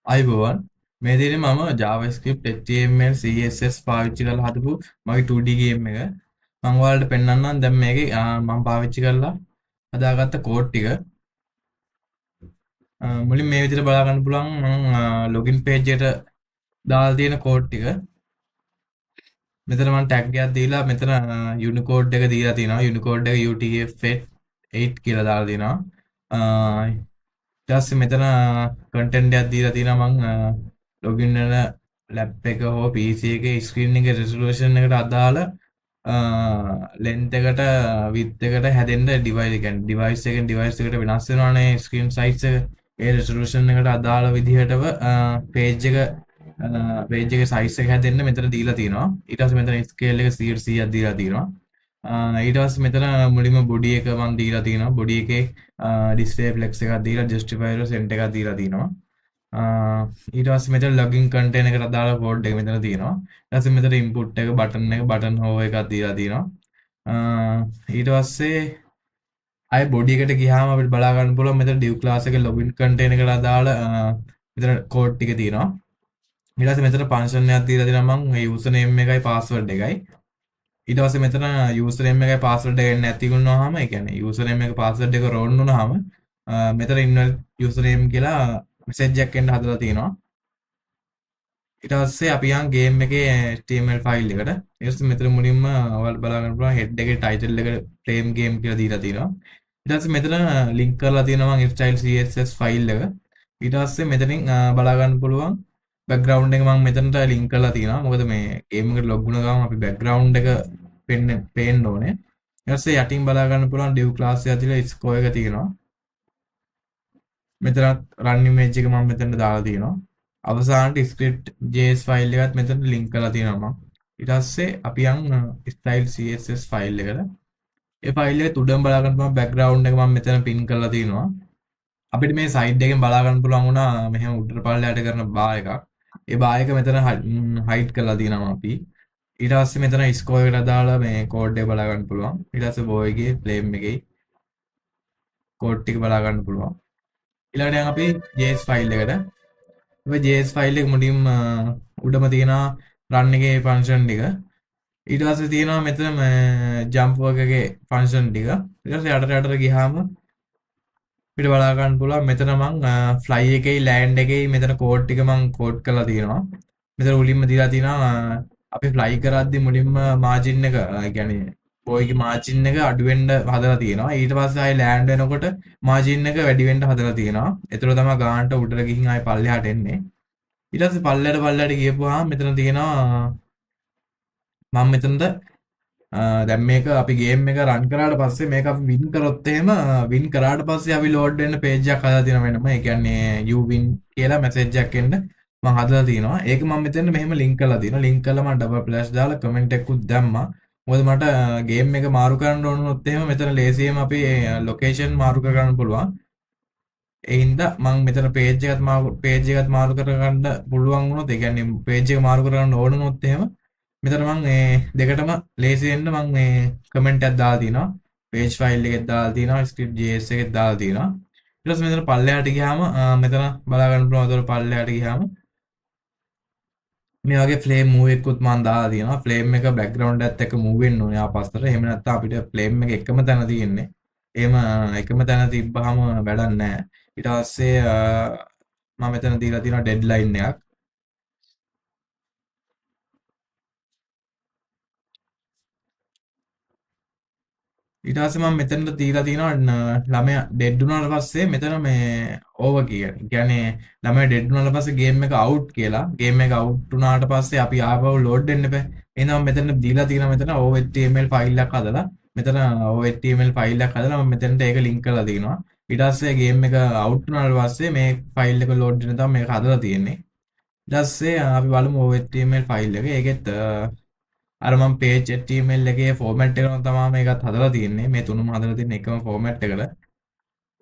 ආයුබෝවන්. මේ දිනේ මම JavaScript, HTML, CSS පාවිච්චි කරලා හදපු මගේ 2D game එක මම ඔයාලට පෙන්වන්නම්. දැන් මේකේ මම පාවිච්චි කරලා හදාගත්ත කෝඩ් ටික මුලින් මේ විදිහට බලා ගන්න පුළුවන්. මම ලොගින් පේජ් එකට දාලා තියෙන කෝඩ් ටික මෙතන මම ටැග් එකක් දීලා මෙතන යුනිකෝඩ් එක දීලා තියෙනවා. යුනිකෝඩ් එක UTF-8 කියලා දාලා තියෙනවා. ඊට පස්සේ මෙතන කන්ටෙන්ට් එකක් දීලා තියෙනවා. මං ලොගින් වෙන ලැප් එක හෝ PC එකේ ස්ක්‍රීන් එකේ රෙසොලූෂන් එකට අදාළ ලෙන්ත් එකට, විඩ්ත් එකට හැදෙන්න, ඩිවයිස් කියන්නේ ඩිවයිස් එකෙන් ඩිවයිස් එකට වෙනස් වෙනවනේ ස්ක්‍රීන් සයිස් එක. ඒ රෙසොලූෂන් එකට අදාළ විදිහටම පේජ් එකේ සයිස් එක හැදෙන්න මෙතන දීලා තියෙනවා. ඊට පස්සේ මෙතන ස්කේල් එක 100%ක් දීලා තියෙනවා. ඊට පස්සේ මෙතන මුලින්ම බොඩි එක මම දීලා තියෙනවා. බොඩි එකේ ඩිස්ප්ලේ ෆ්ලෙක්ස් එකක් දීලා ජස්ටිෆයි වල සෙන්ටර් එකක් දීලා තියෙනවා. ඊට පස්සේ මෙතන ලොගින් කන්ටේනර් එකට අදාළ කෝඩ් එක මෙතන තියෙනවා. ඊට පස්සේ මෙතන ඉන්පුට් එක, බටන් එක, බටන් හෝවර් එකක් දීලා තියෙනවා. ඊට පස්සේ ආයේ බොඩි එකට ගියාම අපිට බලා ගන්න පුළුවන් මෙතන div class එකේ ලොගින් කන්ටේනර් එකට අදාළ මෙතන කෝඩ් ටික තියෙනවා. ඊට පස්සේ මෙතන ෆන්ක්ෂන් එකක් දීලා තියෙනවා මං යූසර් නේම් එකයි පාස්වර්ඩ් එකයි. ඊට පස්සේ මෙතන යූසර් නේම් එකයි පාස්වර්ඩ් එක නැති වුණාම, ඒ කියන්නේ යූසර් නේම් එක පාස්වර්ඩ් එක රෝන් වුණාම මෙතන ඉන්වැලිඩ් යූසර් නේම් කියලා මෙසේජ් එකක් එන්න හදලා තියෙනවා. ඊට පස්සේ අපි යන් ගේම් එකේ HTML file එකට. ඊට පස්සේ මෙතන මුලින්ම ඔයාලට බලා ගන්න පුළුවන් හෙඩ් එකේ ටයිටල් එක ෆ්‍රේම් ගේම් කියලා දීලා තියෙනවා. ඊට පස්සේ මෙතන ලින්ක් කරලා තියෙනවා මං ස්ටයිල් CSS file එක. ඊට පස්සේ මෙතනින් බලා ගන්න පුළුවන් බැක්ග්‍රවුන්ඩ් එක මං මෙතනට ලින්ක් කරලා තියෙනවා. මොකද මේ ගේම් එකට ලොග් වුණ ගමන් අපි බැක්ග්‍රවුන්ඩ් එක පේන්න ඕනේ. ඊට පස්සේ යටින් බලා ගන්න පුළුවන් div class එක ඇතුලේ ස්කෝර් එක තියෙනවා. මෙතනත් රන් ඉමේජ් එක මම මෙතනට දාලා තියෙනවා. අවසානට script js file එකත් මෙතනට ලින්ක් කරලා තියෙනවා මම. ඊට පස්සේ අපි යන් style CSS file එකට. ඒ ෆයිල් එකේ උඩම බලා ගන්න පුළුවන් බැක්ග්‍රවුන්ඩ් එක මම මෙතන පින් කරලා තියෙනවා. අපිට මේ සයිඩ් එකෙන් බලා ගන්න පුළුවන් වුණා මෙහෙම උඩට පල්ලෙහාට කරන බාර් එකක්. ඒ බාර් එක මෙතන හයිඩ් කරලා තියෙනවා අපි. ඊට පස්සේ මෙතන ස්කෝර් එකට අදාළ මේ කෝඩ් එක බලා ගන්න පුළුවන්. ඊට පස්සේ බෝ එකේ ෆ්ලේම් එකේ කෝඩ් ටික බලා ගන්න පුළුවන්. ඊළඟට යන් අපි JS file එකට. අපි JS file එක මුලින්ම උඩම තියෙනවා රන් එකේ ෆන්ක්ෂන් ටික. ඊට පස්සේ තියෙනවා මෙතන ජම්ප් වර්ක් එකේ ෆන්ක්ෂන් ටික. ඊට පස්සේ යටට යටට ගියාම අපිට බලා ගන්න පුළුවන් මෙතන මං ෆ්ලයි එකේ ලෑන්ඩ් එකේ මෙතන කෝඩ් ටික මං කෝඩ් කරලා තියෙනවා. මෙතන මුලින්ම දීලා තියෙනවා අපි ෆ්ලයි කරද්දි මුලින්ම මාජින් එක, ඒ කියන්නේ බෝයිගේ මාජින් එක අඩු වෙන්න හදලා තියෙනවා. ඊට පස්සේ ආයේ ලෑන්ඩ් වෙනකොට මාජින් එක වැඩි වෙන්න හදලා තියෙනවා. ඒතර තමයි ගානට උඩට ගිහින් ආයේ පල්ලෙහාට එන්නේ. ඊට පස්සේ පල්ලෙහාට පල්ලෙහාට ගියපුවාම මෙතන තියෙනවා මම මෙතනද දැන් මේක අපි ගේම් එක රන් කරාට පස්සේ මේක අපි වින් කරොත් එහෙම, වින් කරාට පස්සේ අපි ලෝඩ් වෙන්න පේජ් එකක් හදලා තියෙනවා වෙනම. ඒ කියන්නේ you win කියලා මැසේජ් එකක් එන්න මම හදලා තියෙනවා. ඒක මම මෙතන මෙහෙම ලින්ක් කරලා තියෙනවා. ලින්ක් කරලා මම ඩබල් ස්ලෑෂ් දාලා කමෙන්ට් එකකුත් දැම්මා. මොකද මට ගේම් එක මාරු කරන්න ඕන වුණොත් එහෙම මෙතන ලේසියෙන්ම අපි ලොකේෂන් මාරු කරගන්න පුළුවන්. ඒ හින්දා මම මෙතන පේජ් එකත් මාරු කරගන්න පුළුවන් වුණොත්, ඒ කියන්නේ පේජ් එක මාරු කරගන්න ඕන වුණොත් එහෙම මෙතන මං මේ දෙකටම ලේසි වෙන්න මං මේ කමෙන්ට් එකක් දාලා තිනවා. පේජ් ෆයිල් එකෙත් දාලා තිනවා, ස්ක්‍රිප්ට් JS එකෙත් දාලා තිනවා. ඊට පස්සේ මෙතන පල්ලෙහාට ගියාම මෙතන බලා ගන්න පුළුවන්. ඒතකොට පල්ලෙහාට ගියාම මේ වගේ ෆ්ලේම් මූව් එකකුත් මං දාලා තියෙනවා. ෆ්ලේම් එක බැක්ග්‍රවුන්ඩ් එකත් එක්ක මූව් වෙන්න ඕනේ ආපස්සට. එහෙම නැත්නම් අපිට ෆ්ලේම් එක එකම තැන තියෙන්නේ. එහෙම එකම තැන තිබ්බහම වැඩක් නැහැ. ඊට පස්සේ මම මෙතන දීලා තියෙනවා ඩෙඩ්ලයින් එකක්. ඊට පස්සේ මම මෙතනට දීලා තියෙනවා ළමයා ඩෙඩ් වුණාට පස්සේ මෙතන මේ ඕවර් කියන. ඒ කියන්නේ ළමයා ඩෙඩ් වුණාට පස්සේ ගේම් එක අවුට් කියලා. ගේම් එක අවුට් වුණාට පස්සේ අපි ආපහු ලෝඩ් වෙන්න එපා. එහෙනම් මම මෙතන දීලා තියෙනවා මෙතන OHTML file එකක් හදලා. මෙතන OHTML file එකක් හදලා මම මෙතනට ඒක ලින්ක් කරලා තියෙනවා. ඊට පස්සේ ගේම් එක අවුට් වුණාට පස්සේ මේ ෆයිල් එක ලෝඩ් වෙන තමයි මේක හදලා තියෙන්නේ. ඊට පස්සේ අපි බලමු OHTML file එක. ඒකෙත් අර මම page HTML එකේ ෆෝමැට් එකම තමයි මේකත් හදලා තියෙන්නේ. මේ තුනම හදලා තියෙන්නේ එකම ෆෝමැට් එකට.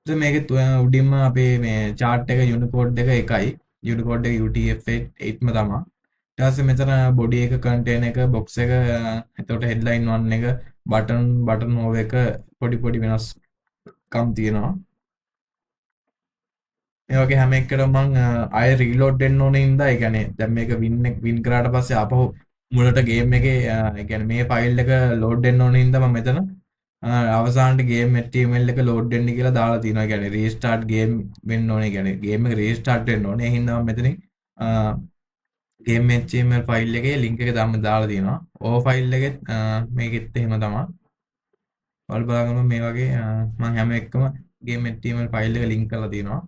ඉතින් මේකෙත් උඩින්ම අපේ මේ චාට් එක යුනිකෝඩ් එක එකයි. යුනිකෝඩ් එක UTF-8 ම තමයි. ඊට පස්සේ මෙතන බොඩි එක, කන්ටේනර් එක, බොක්ස් එක, එතකොට හෙඩ්ලයින් 1 එක, බටන් හෝවර් එක පොඩි පොඩි වෙනස්කම් තියෙනවා. මේ වගේ හැම එකකටම මං ආයෙ රීලෝඩ් වෙන්න ඕනේ හින්දා, ඒ කියන්නේ දැන් මේක වින් එක වින් කරාට පස්සේ ආපහු මුලට ගේම් එකේ, ඒ කියන්නේ මේ ෆයිල් එක ලෝඩ් වෙන්න ඕනේ හින්දා මම මෙතන අවසානට ගේම් HTML එක ලෝඩ් වෙන්න කියලා දාලා තියෙනවා. ඒ කියන්නේ රීස්ටාර්ට් ගේම් වෙන්න ඕනේ. ඒ කියන්නේ ගේම් එක රීස්ටාර්ට් වෙන්න ඕනේ. ඒ හින්දා මම මෙතනින් ගේම් HTML file එකේ ලින්ක් එක දාන්න දාලා තියෙනවා. ඕ ෆයිල් එකෙත් මේකෙත් එහෙම තමයි. ඔයාලා බලාගන්න මේ වගේ මම හැම එකම ගේම් HTML file එක ලින්ක් කරලා තියෙනවා.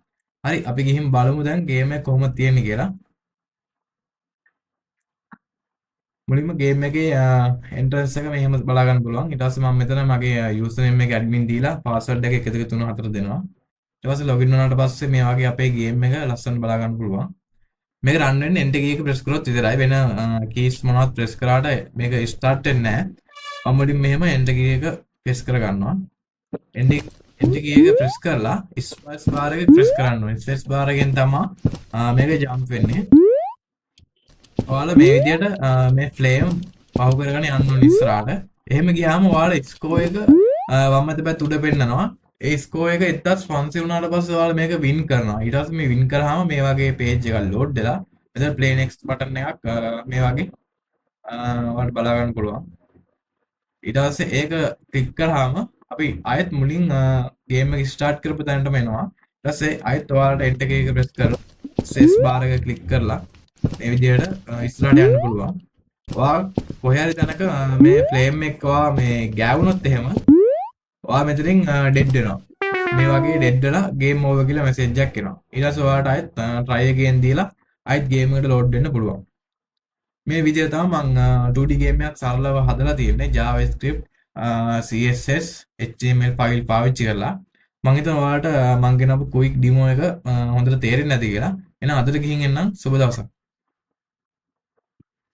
හරි, අපි ගිහින් බලමු දැන් ගේම් එක කොහොමද තියෙන්නේ කියලා. මුලින්ම ගේම් එකේ එන්ට්‍රන්ස් එක මෙහෙම බලා ගන්න පුළුවන්. ඊට පස්සේ මම මෙතන මගේ යූසර් නේම් එක ඇඩ්මින් දීලා පාස්වර්ඩ් එක 1 2 3 4 දෙනවා. ඊට පස්සේ ලොගින් වුණාට පස්සේ මේ වගේ අපේ ගේම් එක ලස්සනට බලා ගන්න පුළුවන්. මේක රන් වෙන්නේ එන්ටර් කී එක ප්‍රෙස් කරොත් විතරයි. වෙන කීස් මොනවත් ප්‍රෙස් කරාට මේක ස්ටාර්ට් වෙන්නේ නැහැ. මම මුලින් මෙහෙම එන්ටර් කී එක ප්‍රෙස් කර ගන්නවා. එන්ටර් කී එක ප්‍රෙස් කරලා ස්පේස් බාර් එක ප්‍රෙස් කරන්න ඕනේ. ස්පේස් බාර් එකෙන් තමයි මේක ජම්ප් වෙන්නේ. ඔයාලා මේ විදියට මේ ෆ්ලේම් පහු කරගෙන යන්න ඕනේ ඉස්සරහට. එහෙම ගියාම ඔයාලා ස්කෝර් එක වම් අත පැත්ත උඩ පෙන්නනවා. ඒ ස්කෝර් එක 1500 වුණාට පස්සේ ඔයාලා මේක වින් කරනවා. ඊට පස්සේ මේ වින් කරාම මේ වගේ පේජ් එකක් ලෝඩ් වෙලා මෙතන ප්ලේ නෙක්ස්ට් බටන් එකක් මේ වගේ ඔයාලට බලා ගන්න පුළුවන්. ඊට පස්සේ ඒක ක්ලික් කරාම අපි ආයෙත් මුලින් ගේම් එක ස්ටාර්ට් කරපු තැනටම එනවා. ඊට පස්සේ ආයෙත් ඔයාලට එන්ටර් කී එක ප්‍රෙස් කරලා ස්පේස් බාර් එක ක්ලික් කරලා මේ විදිහට ඉස්සරහට යන්න පුළුවන්. ඔයා කොහේ හරි තැනක මේ ෆ්ලේම් එක ඔයා මේ ගෑවුනොත් එහෙම ඔයා මෙතනින් ඩෙඩ් වෙනවා. මේ වගේ ඩෙඩ් වෙලා ගේම් ඕවර් කියලා මැසේජ් එකක් එනවා. ඊට පස්සේ ඔයාලට ආයෙත් try again දීලා ආයෙත් ගේම් එකට ලෝඩ් වෙන්න පුළුවන්. මේ විදිහට තමයි මං 2D game එකක් සරලව හදලා තියෙන්නේ JavaScript, CSS, HTML file පාවිච්චි කරලා. මං හිතනවා ඔයාලට මං ගෙනාපු ක්වික් ඩෙමෝ එක හොඳට තේරෙන්නේ නැති කියලා. එහෙනම් අදට ගිහින් එන්නම්. සුබ දවසක්.